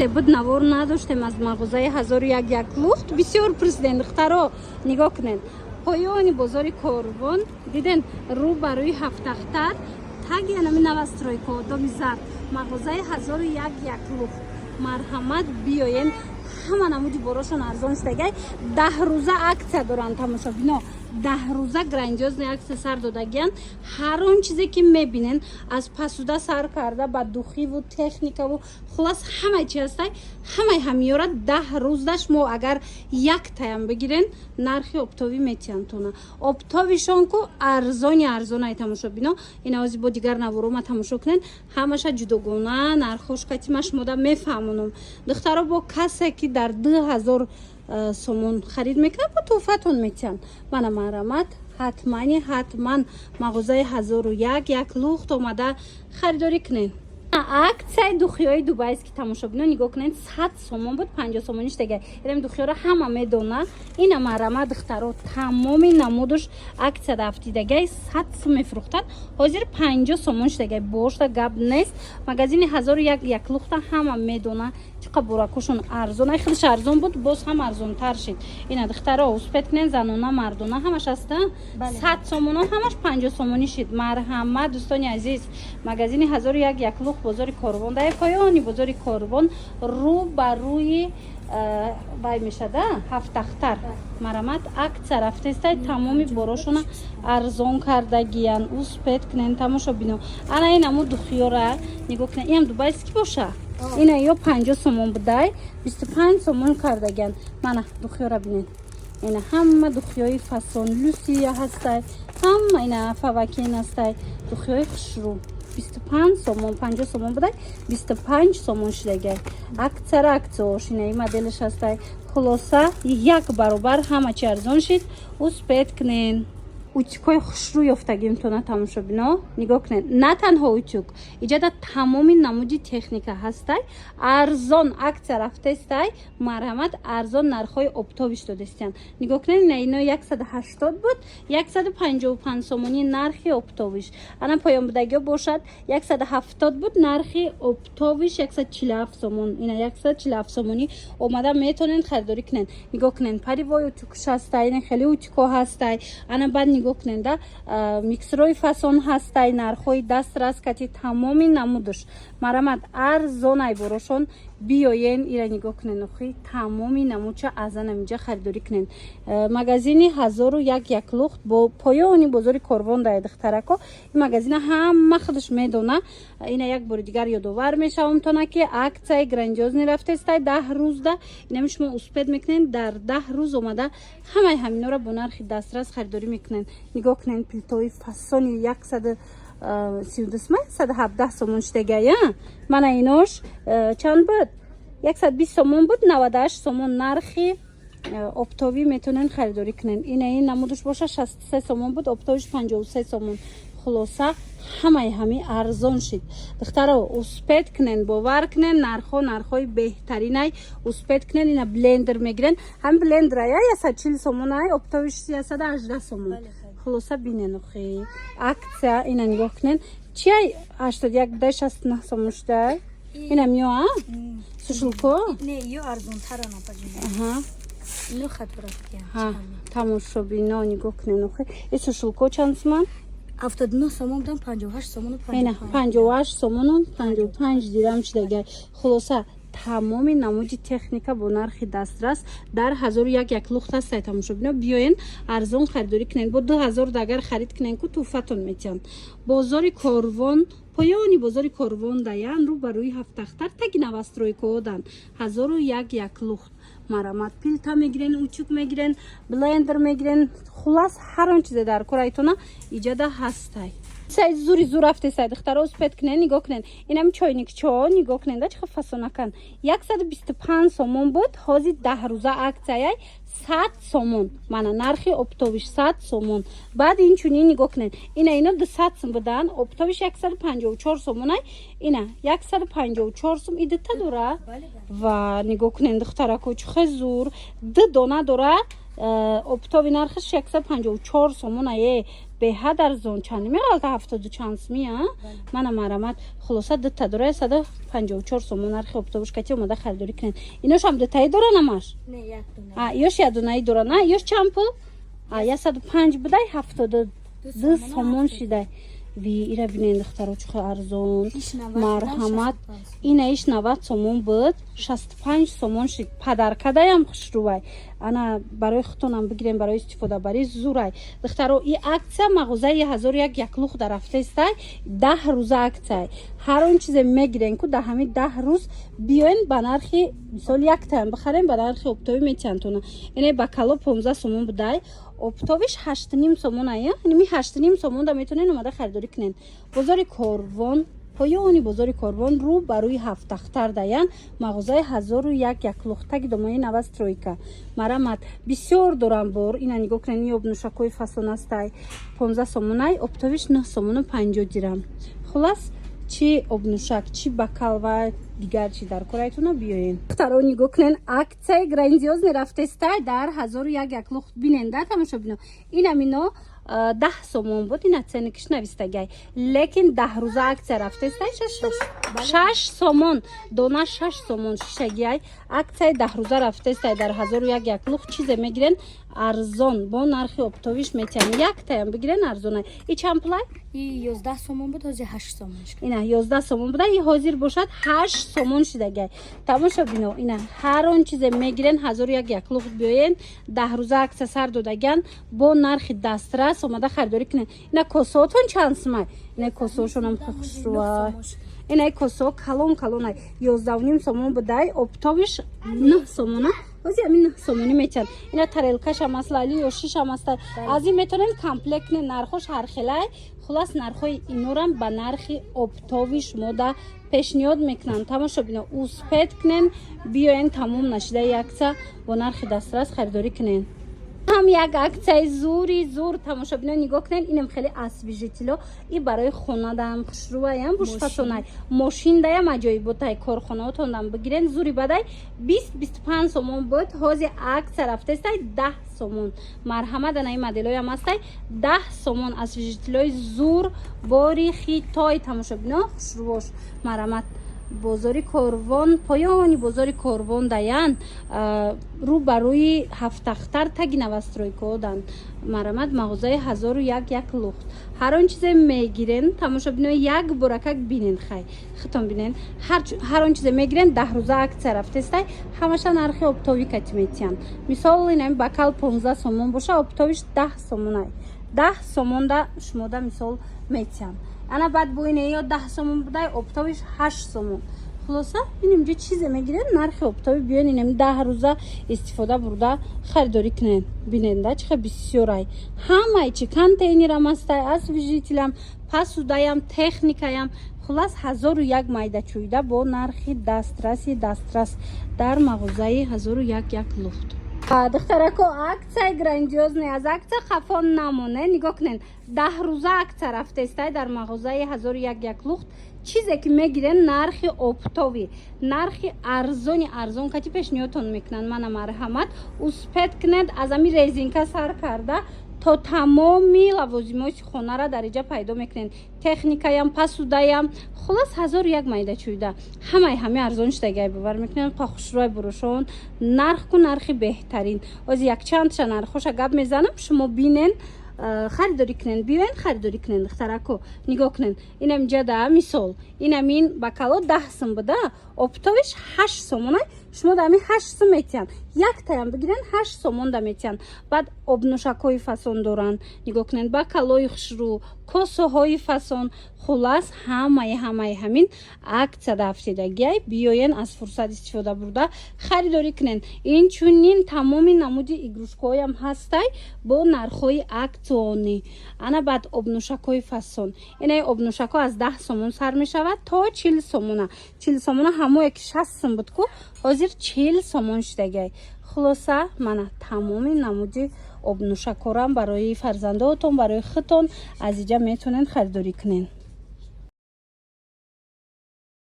Буд, навор надоштем аз мағозаи «Ҳазору як як лухт». Бисёр пурсидем, духтаро. Нигоҳ кунед, поёни бозори Корвон, диден, рӯ ба рӯи Ҳафтахтар, таги анами новостройка, доми зард, мағозаи «Ҳазору як як лухт». Марҳамат, биёен, ҳама намуди борошон арзон шудагай. 10 рӯза акция доранд, тамошобино, 10 рӯза грандиозный акция сар додагиянд. Ҳар он чизе ки мебинен, аз посуда сар карда ба духиву техникаву, хулас, ҳамаи чи ҳастай, ҳамаи ҳамиёра 10 рӯздаш мо агар як таям бигирен, нархи оптовӣ метиҳанд тона. Оптовишон ку арзони арзонай, тамошобино. Ин авози бо дигар наворома тамошо кунен, ҳамаша ҷудогона нархош катима шумода мефаҳмонам. Духтаро, бо касе ки дар 2000 сомон харид мекунад, бо тӯҳфатон метиҳанд. Мана, марҳамат, ҳатмани ҳатман мағозаи «Ҳазору як як лухт» омада харидорӣ кунед. Акцияи духиҳои дубайский, тамошобино, нигоҳ кунед, 100 сомон буд, 50 сомониш дега. Инам духиҳоро ҳама медона. Ина, марҳамат, духтаро, тамоми намудуш акция дафтидагай. 100 сум мефурӯхтанд, ҳозир 50 сомон шудагай. Бошта гап нест. Магазини «Ҳазору як як лухта» ҳама медона, чӣ қа буракошон арзон. Ай хелиш арзон буд, боз ҳам арзонтар шид. Ина, духтаро, успеть кунед, занона, мардона, ҳамаш аста. 100 сомоно ҳамаш 50 сомонӣ шид. Марҳамат, дӯстони азиз, магазини «Ҳазору як як лухт», бозори Корвон, дар поёни бозори Корвон, рӯ ба рӯи вай мешада, Ҳафтахтар. Марҳамат, акция рафтестай, тамоми борошона арзон кардагиян. Успеть кунен, тамошобино. Ана ин аму духиёра нигоҳ кунен, инам дубайский боша. Ина ё 50 сомон будай, 25 сомон кардагиян. Мана, духиёра бинед, ина ҳама духиёи фасон Люсия ҳастай, ҳама ина фавакин ҳастай, духиёи хушрӯ. 25 сомон, 50 сомон будай, 25 сомон шудагай. Акцияра акцияош, ина моделаш ҳастай. Хулоса, як баробар ҳама чи арзон шид. Успеть кунен. Утюгҳои хушрӯ ёфтагимтона, тамошобино, нигоҳ кунед. На танҳо утюг, иҷада тамоми намуди техника ҳастай, арзон акция рафтестай. Марҳамат, арзон нархҳои оптовиш додестиянд. Нигоҳ кунед, ина ино 180 буд, 155 сомонӣ нархи оптовиш. Ана поёнбудагиҳо бошад, 170 буд, нархи оптовиш 147 сомон. Ина 147 сомонӣ омада метавонед харидорӣ кунед. Нигоҳ кунед, паровой утюгш ҳастай, ина хеле утюгҳо ҳастай. Ана баъд нигоҳ кунед, да миксерҳои фасон ҳастай, нархҳои дастрас кати, тамоми намудуш. Марҳамат, арзонай борошон, биёен. Ира нигоҳ кунед, охи тамоми намудча аз анаминҷа харидорӣ кунед. Магазини «Ҳазору як як лухт» бо поёни бозори Корвон дар, духтарако, ин магазина ҳама худаш медона. Ина як бори дигар ёдовар мешавам тона, ки акцияи грандиозный рафтестай 10 рӯзда. Инами шумо успеть мекунед, дар 10 рӯз омада ҳамаи ҳаминора бо нархи дастрас харидорӣ мекунед. Нигоҳ кунед, плитои фасони 132 сма, 117 сомон шудагая. Мана инош чанд буд? 120 сомон буд, 98 сомон нархи оптовӣ, метавонед харидорӣ кунед. Ина ин намудуш боша, 63 сомон буд, оптовиш 53 сомон. Хулоса, ҳамаи ҳами арзон шид. Духтаро, успеть кунен, бовар кунен, нархҳо нархҳои беҳтаринай. Успеть кунен. Ина блендер мегирен, ҳами блендера я 140 сомонай, оптовиш 118 сомон. Хулоса, бинен, охи акция. Ина нигоҳ кунен, чиай 81 будай, 69 сомон шудай. Инам ё а сушилко. Не, ё арзонтаран, апаҷон. Ино хатурафтиян. Тамошобино, нигоҳ кунен, охи и сушилко чанд суман? 79 сомон будам, 58 сомону. Ина 58 сомону 55 дирам шудагай. Хулоса, тамоми намуди техника бо нархи дастрас дар «Ҳазору як як лухт» ҳастай. Тамошобино, биёен, арзон харидорӣ кунен. Бо 2000 агар харид кунен ку, тӯҳфатон метиҳанд. Бозори Корвон, поёни бозори Корвон, даян, рӯ ба рӯи Ҳафтахтар, таги новостройкаодан, «Ҳазору як як лухт». Марҳамат, плита мегирен, утюг мегирен, блендер мегирен, хулас, ҳар он чизе дар корайтона иҷада ҳастай. Сай зури зур рафтесай, духтаро, успеть кунен. Нигоҳ кунен, инам чойникчо, нигоҳ кунен, да чӣ фасонакан. 125 сомон буд, ҳозир 10 рӯза акцияй, 100 сомон. Мана нархи оптовиш 100 сомон. Баъд инчунин нигоҳ кунед, ина ино 200 сум будан, оптовиш 154 сомонай. Ина 154 сум, и дута дора. Ва нигоҳ кунен, духтарако, чӣ хел зур, ду дона дора. Оптови нархаш 154 сомонае. Беҳад арзон. Чанд меғалта? Ҳафтоду чанд сумӣ, а? Мана, марамат. Хулоса, дута дора, 154 сомон нархи оптовиш кати. Омада харидорӣ кунед. Иношам дутаи дора намаш? Не, як дона. А, ёш ядунаи дора на? Ёш чанд пул? А, 105 будай, 72 сомон шидай. Ви, ира бинен, духтаро, чӣ хел арзон. Иш 90. Марҳамат. Ина иш 90 сомон буд, 65 сомон шид. Подаркадаям хушрувай. Ана, барои худтонам бигирем, барои истифодабарӣ зурай. Духтаро, и акция мағозаи ҳазору як яклух дар рафтаистай, 10 рӯза акция. Ҳар он чизе мегирен ку, дар ҳамин 10 рӯз биёен, ба нархи, мисол, яктаям бихарем, ба нархи оптовӣ метиҳанд. Ине бакало 15 сомон будай, оптовиш 8,5 сомон ая. Инми 8,5 сомонда метавонен омада харидорӣ кунен. Бозори Корвон, поёни бозори Корвон, рӯ ба рӯи Ҳафтахтар даян мағозаи ҳазору як яклухтаги домои новостройка. Марамат, бисёр дорам бор. Ина нигоҳ кунед, ин обнӯшакҳои фасон астай, 15 сомонай, оптовиш 9 сомону 50 дирам. Хулас, чӣ обнӯшак, чӣ бокал ва дигар чӣ дар корайтуна, биёен. Духтаро, нигоҳ кунен, акция грандиозный рафтестай дар ҳазору як яклухт. Бинен да, тамошобино, инам ино 10 сомон буд, ина ценникиш навистагай, лекин 10 рӯза акция рафтестай, 6 сомон дона, 6 сомон шишагиай. Акцияи 10 рӯза рафтестай дар ҳазору як яклухт. Чизе мегирен, арзон бо нархи оптовиш метиҳам. Яктаям бигирен, арзонай. И чанд пулай? И 11 сомон буд, ҳозир 8 сомон шуд. Ина 11 сомон буда, и ҳозир бошад 8 сомон шидагай. Тамошобино, ина ҳар он чизе мегирен, ҳазору як яклухт биёен, 10 рӯза акция сар додаган, бо нархи дастрас омада харидорӣ кунен. Ина косоотон чанд сумай? Ина косоошонам хушрӯай. Ина косоо калон калонай, 11,5 сомон будай, оптовиш 9 сомона, ҳозир ҳамин 9 сомонӣ метиҳанд. Ина тарелкашам аст, лали ё шишам аст. Аз ин метавонед комплект кунед, нархош ҳархелай. Хулас, нархҳои инорам ба нархи оптови шумода пешниҳод мекунанд. Тамошобино, успеть кунен, биёен, тамом нашидаи акция бо нархи дастрас харидорӣ кунен. Ҳам як акцияи зури зур, тамошобино, нигоҳ кунед. Инам хеле освежитело и барои хонадаам хушрӯаям, бушфасонай, мошиндаям аҷоиботай. Корхонаотондам бигирен, зури бадай. 20-25 сомон буд, ҳозир акция рафтестай, 10 сомон. Марҳамат, анаи моделоям ҳастай, 10 сомон. Освежителои зур бори хитой, тамошобино, хушрӯош. Марҳамат, бозори Корвон, поёни бозори Корвон даян, рӯ ба рӯи Ҳафтахтар, таги новостройкаодан. Марамат, мағозаи ҳазору як як лухт. Ҳар он чизе мегирен, тамошобино, як боракак бинен, хай хитон бинен. Ҳар он чизе мегирен, 10 рӯза акция рафтестай, ҳамаша нархи оптовӣ кати метиҳанд. Мисол, инами бокал 15 сомон боша, оптовиш 10 сомонай, 10 сомонда шумода, мисол, метиҳанд. Ана баъд бо ине ё 10 сомон будай, оптовиш 8 сомон. Хулоса, ин инҷо чизе мегирен, нархи оптовӣ. Биён, инам 10 рӯза истифода бурда харидорӣ кунен. Бинен да, чӣ хел бисёрай ҳамаи чи: контейнерам ҳастай, освежителам, посудаям, техникаям. Хулас, ҳазору як майдачӯйда бо нархи дастраси дастрас дар мағозаи ҳазору як як лухт. Духтарако, акция грандиозный, аз акция хафо намоне. Нигоҳ кунен, 10 рӯза акция рафтестай дар мағозаи ҳазору як як лухт. Чизе ки мегирен, нархи оптовӣ, нархи арзони арзон кати пешниҳодтон мекунанд. Мана, марҳамат, успеть кунед. Аз ами резинка сар карда то тамоми лавозимоти хонара дар иҷа пайдо мекунед: техникаям, посудаям. Хулас, ҳазору як майдачӯйда, ҳамаи ҳами арзон шудагай. Бовар мекунем, хушрӯй бурушон, нарх ку нархи беҳтарин. Ози якчандша нархоша гап мезанам, шумо бинен, харидорӣ кунен. Биёен, харидорӣ кунен. Духтарако, нигоҳ кунен, инам ҷада, мисол, инамин бокало 10 сум буда, оптовиш 8 сомонай. Шумо да ҳамин 8 сум метиҳанд. Яктаям бигирен, 8 сомон да метиҳанд. Баъд обнӯшакҳои фасон доранд, нигоҳ кунед, бокалои хушрӯ, косоҳои фасон. Хулас, ҳамаи ҳамин акция да ҳафтедагиай. Биёен, аз фурсат истифода бурда харидорӣ кунен. Инчунин тамоми намуди игрушкаҳоям ҳастай бо нархҳои акционный. Ана баъд обнӯшакҳои фасон. Инаи обнӯшакҳо аз 10 сомон сар мешавад то 40 сомона. 40 сомона, ҳамое ки 60 сум буд ку, ҳозир 40 сомон шудагиай. Хулоса, мана тамоми намуди обнӯшакҳорам барои фарзандотон, барои худтон аз иҷа метавонед харидорӣ кунед.